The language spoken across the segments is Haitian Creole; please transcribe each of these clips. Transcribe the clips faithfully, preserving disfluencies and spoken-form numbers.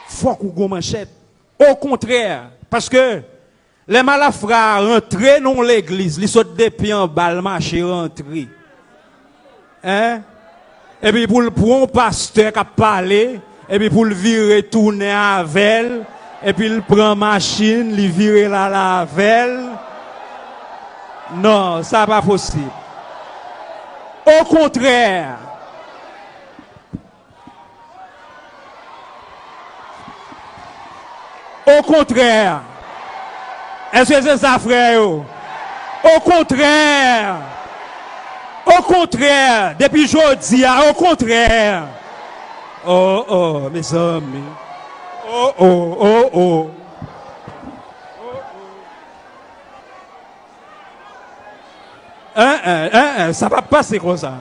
Fòk ou gon manchèt. Okontrè, paske lè malafra a rantre nan yon legliz, li sot depi anba, l mache rantre. Hein? Epi pou l pran yon pastè k ap pale, epi pou l vire tounen avè l, epi l pran machin, li vire l ale avè l. Non, sa pa posib. Okontrè, Okontrè. Èske se sa, frè yo? Okontrè. Okontrè. Depi jodi a, okontrè. Oh, oh, mezanmi. Oh, oh, oh, oh. En, en, en, en, sa p ap pase konsa.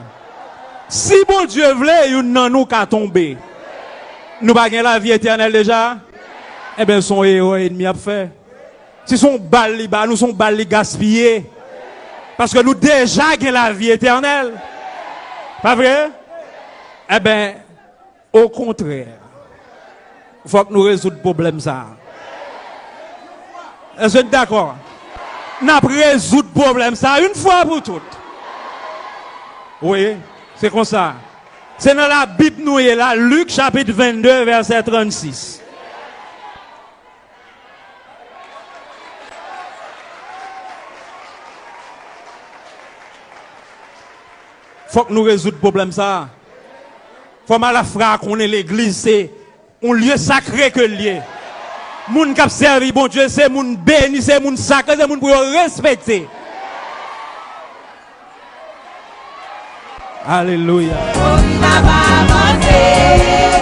Si Bondye vle, youn nan nou ka tonbe. Nou pa gen lavi etènèl deja? Enben, se yon erè ènmi ap fè. Si se yon bal li ba nou, se yon bal li gaspiye. Paske nou deja gen lavi etènèl. Pa vre? Enben, Okontrè, fòk nou rezoud pwoblèm sa a. Èske n dakò? N ap rezoud pwoblèm sa a yon fwa pou tout. Wi, se konsa. Se nan Labib nou ye la, Lik chapit vennde, vèsè trannsis. Fòk nou rezoud pwoblèm sa a. Fò malafra a konnen legliz se yon lye sakre ke l ye. Moun k ap sèvi Bondye se moun beni, se moun sakre, se moun pou yo respekte. Alelouya. Pou m pa avanse.